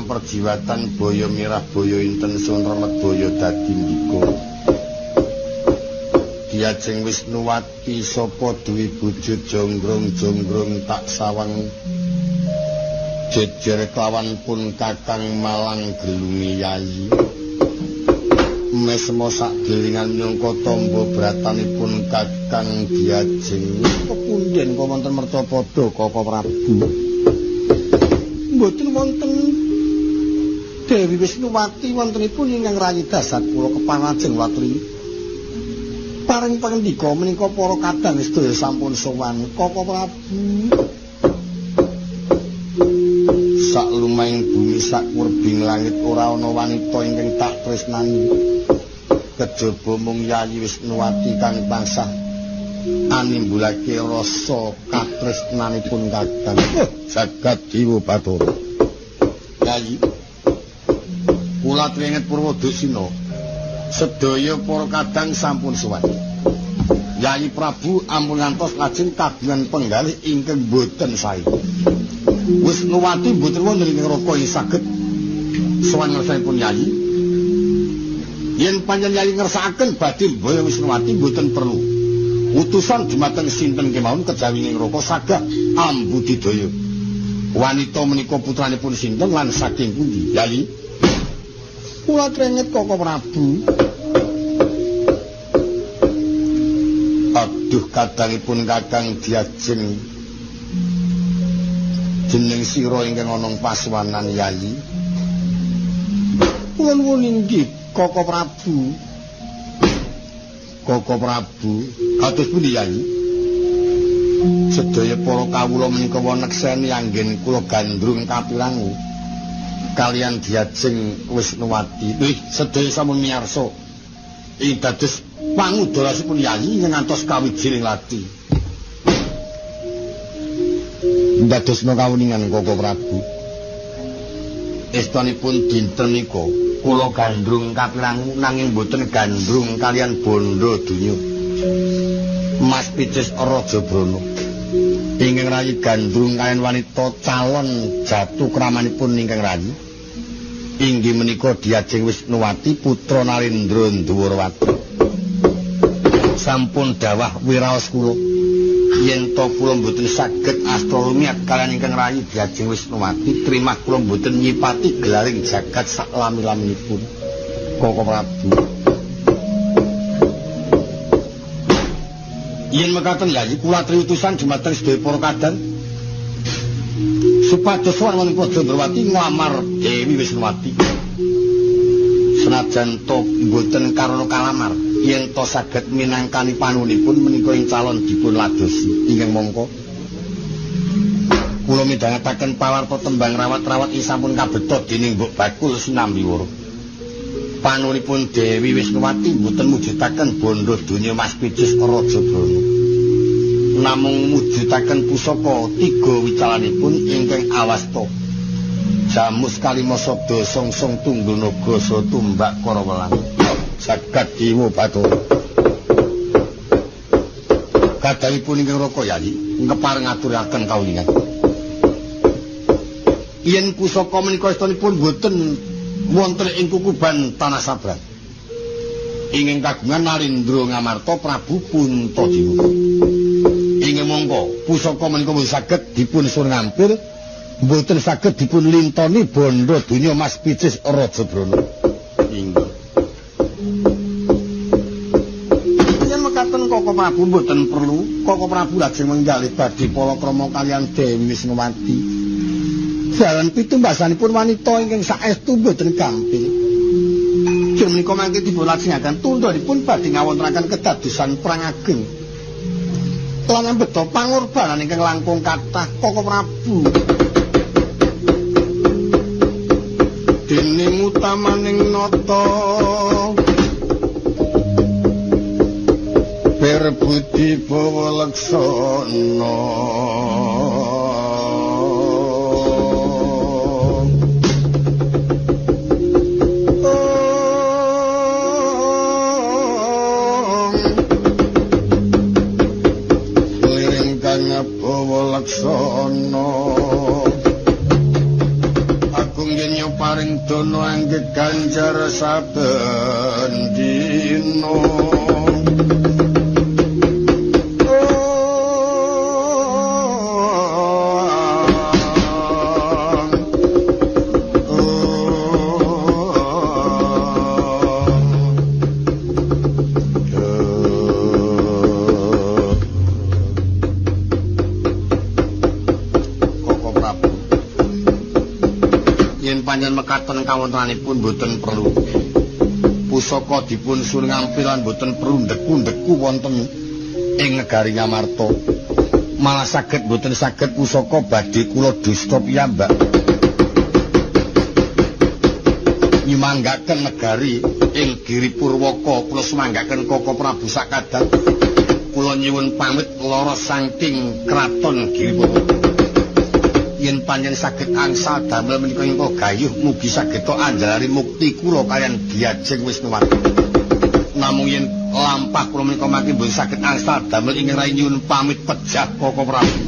Perjiwatan boyo mirah boyo inten sun remet boyo dadi ndika. Diajeng Wisnuwati sapa duwi bojo jonggrong-jonggrong tak sawang jejer kelawan pun kakang malang gelungi yayi. Mesmo sak delingan nyangka tamba bratanipun kakang diajeng. Kepunden kok wonten mercapada Kaka Prabu? Mboten wonten Dewi Wisnuwati wontenipun ingkang rayi dasar kula kepanajeng watri. Paring pangendika menika para kadang sedaya sampun sowan Kaka Prabu. Saklumahing bumi sakurbing langit ora ana wanita ingkang tak tresnani kejaba mung Yayi Wisnuwati kang tansah animbulake rasa katresnanipun kakang. Jagat Dewa Bathara. Yayi, kula tringet Purwodasina, sedaya para kadang sampun sowan. Yayi Prabu ampun ngantos lajeng kagungan penggalih ingkang boten sae. Wisnuwati mboten wonten ing neraka ing saged sowan ngersanipun Yayi. Yen pancen Yayi ngersakaken badhe mbaya Wisnuwati mboten perlu utusan dumateng sinten kemawon kejawi ing neraka sagah ambudidaya. Wanita menika putranipun sinten lan saking pundi? Yayi, kula tringet Kaka Prabu. Aduh, kadangipun kakang diajeng jeneng sira ingkang ana pasuwanan Yayi. Kula nuwun inggih Kaka Prabu. Kaka Prabu, kados pundi Yayi? Sedaya para kawula menika nekseni anggen kula gandrung kapirangu kalian diajeng Wisnuwati. Wih, sedaya sampun miyarsa ing dados pangudorasipun Yayi ngantos kawijiling lati. Dadosna kawuningan Kaka Prabu. Estonipun dinten nika Kula gandrung kapirangu nanging boten gandrung kalian bondo donya. Mas Picis Raja Brana ingkang rayi gandrung kalian wanita calon jatuh kramanipun ingkang rayi inggih menika Diajeng Wisnuwati putra Narendra Ndhuwurawati. Sampun dawah wiraos kula yen to kula mboten saged asta lumiat kalian ingkang rayi Diajeng Wisnuwati, trimah kula mboten nyipati gelaring jagat sak lami-laminipun. Koko Prabu, yen mekaten yayi kula aturi utusan dumateng sedaya para kadang supados sowan wonten Praja Ndrawati nglamar Dewi Wisnuwati. Senajan to mboten karana kalamar, yen to saged minangkani panunipun menika ing calon dipun ladosi. Ingkang mongko kula midhangetaken pawarta tembang rawat-rawat ing sampun kabeta dening Mbok Bakul Sinambiwara. Panunipun Dewi Wisnuwati mboten mujudaken bondo donya Mas Picis Raja Brana, namung mujudaken pusaka tiga wicalanipun ingkang awasta Jamus kalima sabda songsong tunggul naga sa tumbak karawelang jagat dewa bathara. Kadhawipun ingkang Raka Yayi ngepareng ngaturaken kauningan yen pusaka menika estunipun boten wonten ing kukuban tanah sabrang ingkang kagungan Narendra Ngamarta Prabu Puntadewa. Ingkang mongko pusaka menika boten saged dipun sun ngampil, mboten saged dipun lintoni bondo donya Mas Picis Raja Brana. Inggih. Yen mekaten Koko Prabu mboten perlu, Koko Prabu lajeng menggalih badhe palakrama kalian Dewi Wisnuwati. Dalan pitumbasanipun wanita ingkang saestu mboten gampil. Jeng menika mangke dipun lajengaken tundhonipun badhe ngawontenaken kedadosan perang ageng. Lan ambeta pangorbanan ingkang langkung kathah Koko Prabu. Dene utamaning nata berbudi bawa laksana liring kang bawa laksana paring dono angge ganjar saben dina. Panjen mekaten kawontenanipun boten perlu pusaka dipun sun ngampil lan boten perlu ndeku-ndeku wonten ing negari Ngamarta. Malah saged boten saged pusaka badhe kula dusta piyambak nyumanggaken negari ing Giri Purwaka. Kula sumanggaken Koko Prabu sakadang kula nyuwun pamit lara saking kraton Giri Purwaka. Yen panjen saged angsal damel menika ingkang gayuh mugi saged anjalari mukti kula kaliyan Diajeng Wisnuwati. Namung yen lampah kula menika mangke mboten saged angsal damel ingkang rayi nyuwun pamit pejah Koko Prabu.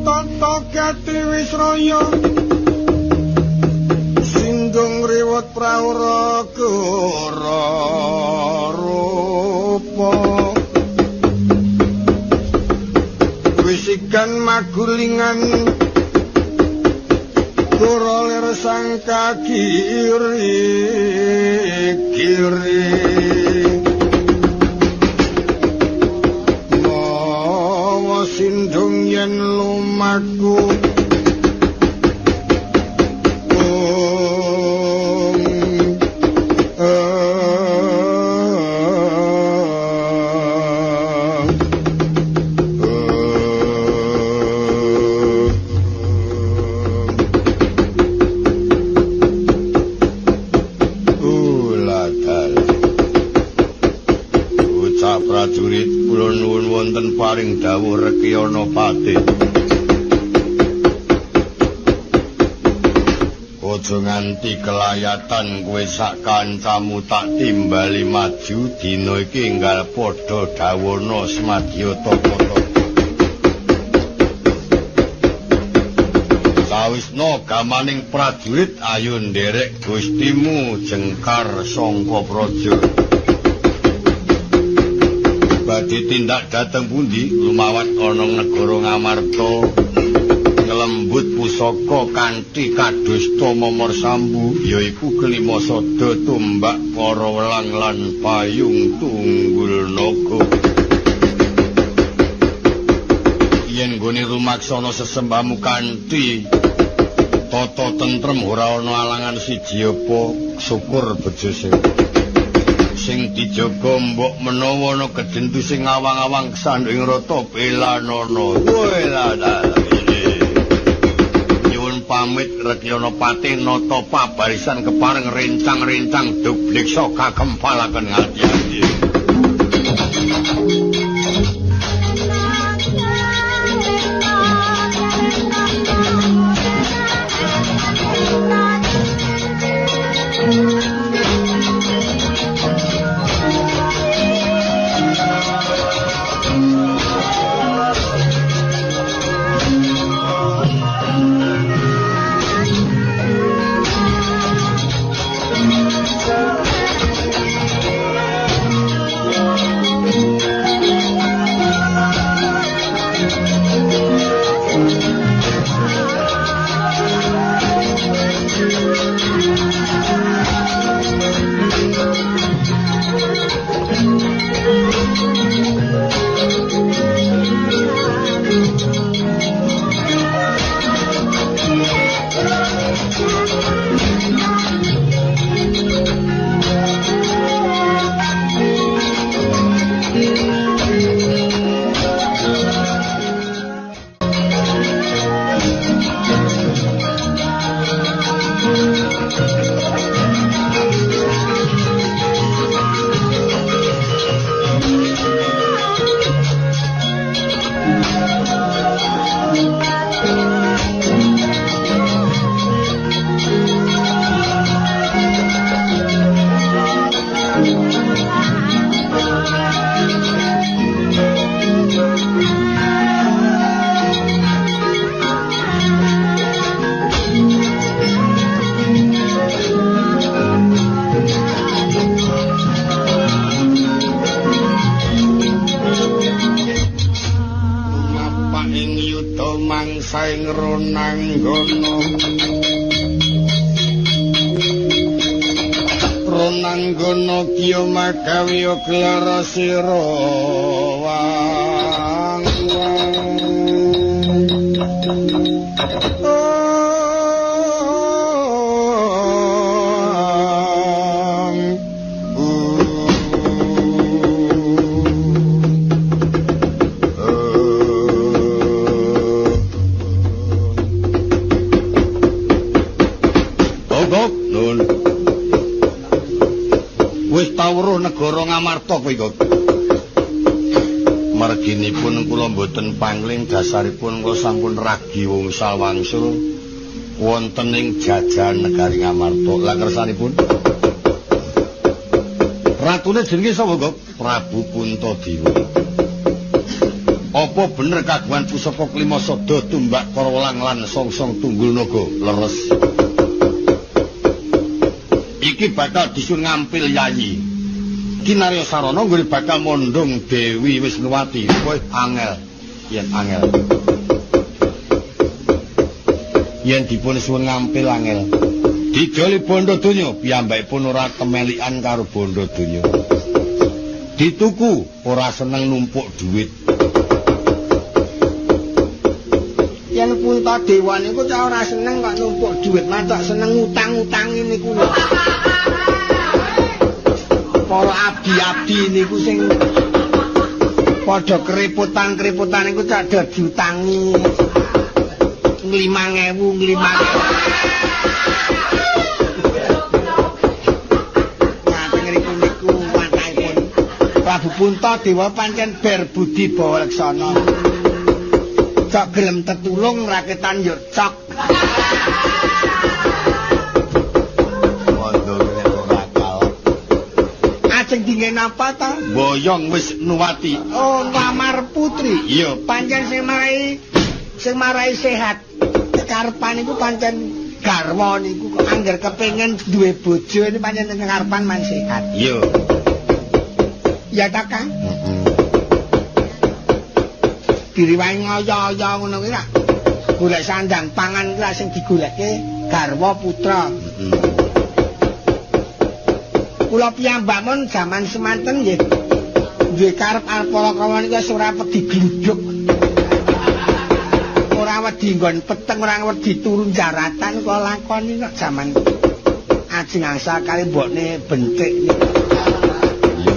tata gati wisraya sindung riwut praura gora rupa wisikan magulingan gora lir sangka kiri kiri mawa sindung yen lumaku prajurit kula nuwun wonten paring dawuh Rekyana Patih. Aja nganti kelayatan kowe sak kancamu tak timbali maju dina iki enggal padha dawono semadya tapa. Sawisna gamaning prajurit ayo nderek Gustimu jengkar sangka praja. Badhe tindak dhateng pundi lumawat ana negara Ngamarta nglembut pusaka kanthi kadusta momor sambu yaiku kelima sada tumbak para welang lan payung tunggul naga. Yen nggone rumaksana sesembahmu kanthi tata tentrem ora ana alangan siji apa syukur bejo sing sing dijaga mbok menawa ana kejentu sing awang-awang kesandhing rata belanana. Kowe lah nyuwun pamit Rekyana Patih nata pabarisan kepareng rencang-rencang dubliksa kagempalaken ngati-ati. Saing Ronanggana Ronanggana kiya magawe gelar sira wang tawruh negara Ngamarta kowe kok. Marginipun kula mboten pangling dasaripun kula sampun ragi wngsal wangsul wonten ing jajahan negari Ngamarta. Lah kersanipun ratune jenenge sapa kok? Prabu Puntadewa. Apa bener kagungan pusaka Klima Sada Tumbak Karawelang lan Songsong Tunggul Naga? Leres. Iki bakal disuwun ngampil Yayi. Kinarya sarana nggone bakal mondhong Dewi Wisnuwati. Kowe angel, yen angel. Yen dipun suwun ngampil angel. Dijoli bondo donya, piyambakipun ora kemelikan karo bondo donya. Dituku ora seneng numpuk duit. Yen Puntadewa niku cah ora seneng kok numpuk duit, matok seneng utang-utangi niku lho. Para abdi-abdi niku sing padha kerepotan-kerepotan niku cak do diutangi 5.000, 5.000. Ngaten ngriku niku watahipun Prabu Puntadewa pancen berbudi bawa leksana. Cok gelem tetulung raketan yo cok. Bondo nek ora kalah. Ajeng dingin apa ta? Boyong Wisnuwati. Oh, nglamar putri. Iya, pancen sing marai sehat. Karepan iku pancen garwa niku kok angger kepengin duwe bojo ini pancen karepan man sehat. Iya. Ya ta, Kang? Heeh. Diriwae ngoyo-oyo ngono kuwi ra. Golek sandang pangan kuwi sing digoleke garwa putra. Heeh. Kula piyambak mun jaman semanten nggih duwe karep arep para niku wis ora wedi gluduk. Ora wedi nggon peteng, ora wedi turun jaratan kok lakoni kok jaman ajeng angsal kali mbokne bentik niku. Iya.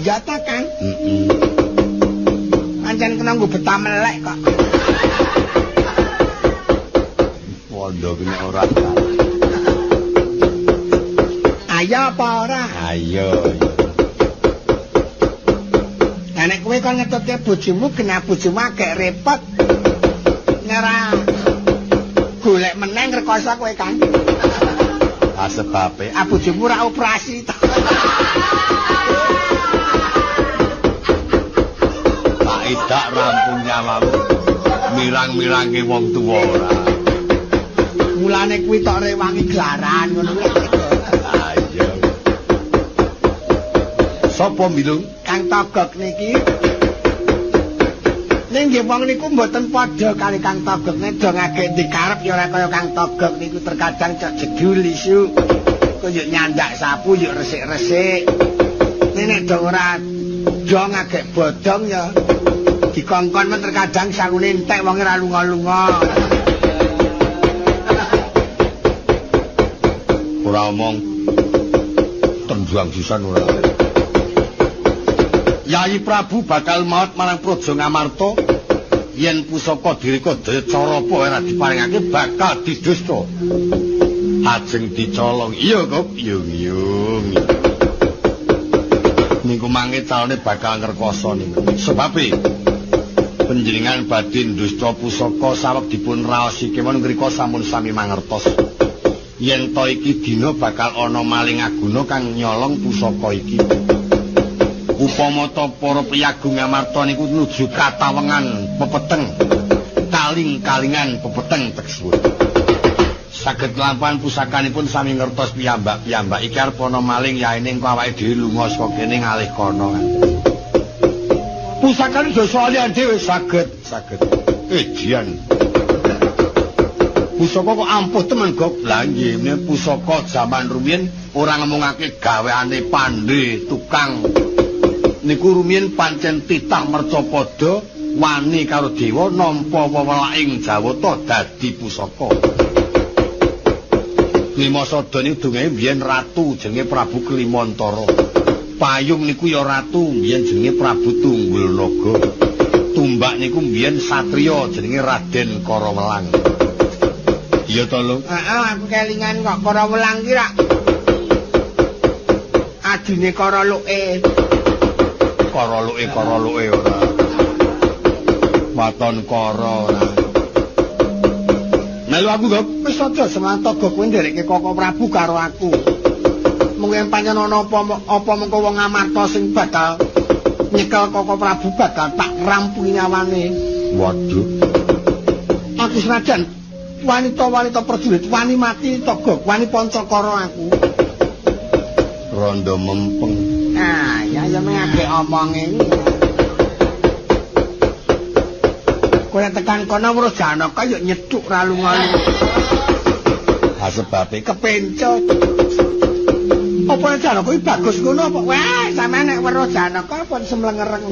Iya ta, Kang? Heeh. Pancen kena nggo betah melek kok. Wondo kena ora. Ayo apa ora? Ayo. Lah nek kowe kon ngetutke bojomu, kena bojomu agek repot. Nyerah. Golek meneng rekoso kowe, Kang. Ah sebabe ah bojomu ora operasi ta. Idak rampung nyawamu mirang-mirangke wong tuwa ora. Mulane kuwi tok rewangi gelaran ngono kuwi. Ha iya. Sapa milung? Kang Togok niki. Ning nggih wong niku mboten padha kali Kang Togok nek do ngagek dikarep ya ora kaya Kang Togok niku terkadang cok jedul isu. Kok yo nyandak sapu yo resik-resik. Nek nek do ora do ngagek bodong ya dikongkon men terkadang sangune entek wong ora lunga-lunga. Ora omong tembang sisan ora. Yayi Prabu bakal maut marang Praja Ngamarta yen pusaka dirika daya cara apa ora diparingake bakal didusta. Ajeng dicolong. Iya kok, yung yung. Niku mangke calone bakal ngrekoso niku. Sebabe panjenengan badhe ndusta pusaka saweg dipun raosi kemawon ngrika sampun sami mangertos. Yen to iki dina bakal ana maling aguna kang nyolong pusaka iki. Upama ta para priyagung Ngamarta niku nuju katawengan pepeteng, kaling-kalingan pepeteng tegesipun. Saged lampahan pusakanipun sami ngertos piyambak-piyambak iki arep ana maling yaene engko awake dhewe lunga saka kene ngalih kono. Pusakane dosa alian dhewe saged, saged. Ejian. Pusaka kok ampuh temen gok. Lah nggih, pusaka jaman rumiyin ora ngomongake gaweane pandhe tukang. Niku rumiyin pancen titah mercapada wani karo dewa nampa wewelaking Jawata dadi pusaka. Klima Sada niku dongenge biyen ratu jenenge Prabu Klimantara. Payung niku ya ratu biyen jenenge Prabu Tunggul Naga. Tumbak niku biyen satriya jenenge Raden Karawelang. Iya to, Lung? Heeh, aku kelingan kok Karawelang ki rak adine Karaluke. Karaluke karaluke ora. Waton kara ora. Melu aku gok wis aja semanto gok kowe nderekke Koko Prabu karo aku. Mungkin pancen ana apa mengko wong Ngamarta sing bakal Nyekel Koko Prabu bakal tak rampungi nyawane. Waduh. Aku senajan wanita-wanita prajurit wani mati Togok, wani pancakara aku. Rondo mempeng. Ah, ya ya mengake omonge. Kowe tekan kono weruh Janaka yo nyethuk ra lunga. Ha sebabe kepencut. Apa Janaka iki bagus ngono apa? Wah, sampean nek weruh Janaka pun semlengereng.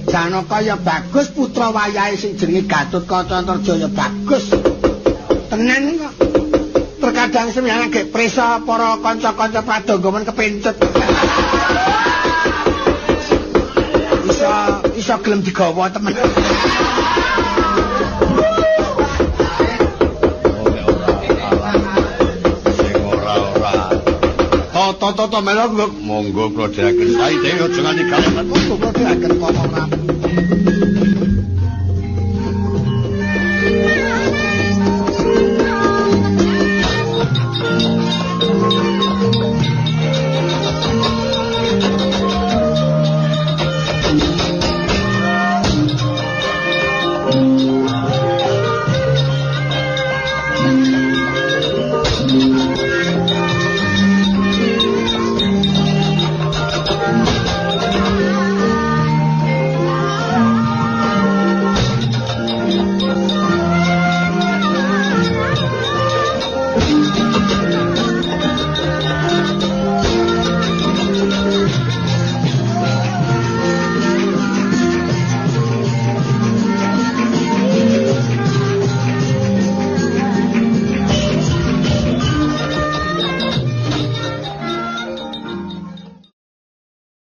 Janaka ya bagus, putra wayahe sing jenenge Gatotkaca Antarja ya bagus. Tenan kok. Terkadang semyang gek prisa para kanca-kanca pradangga men kepencut. Iso gelem digawa temen. Sing ora-ora. Toto-toto melok monggo kula dherekaken. Sae dhewe aja nganti galeman. Monggo kula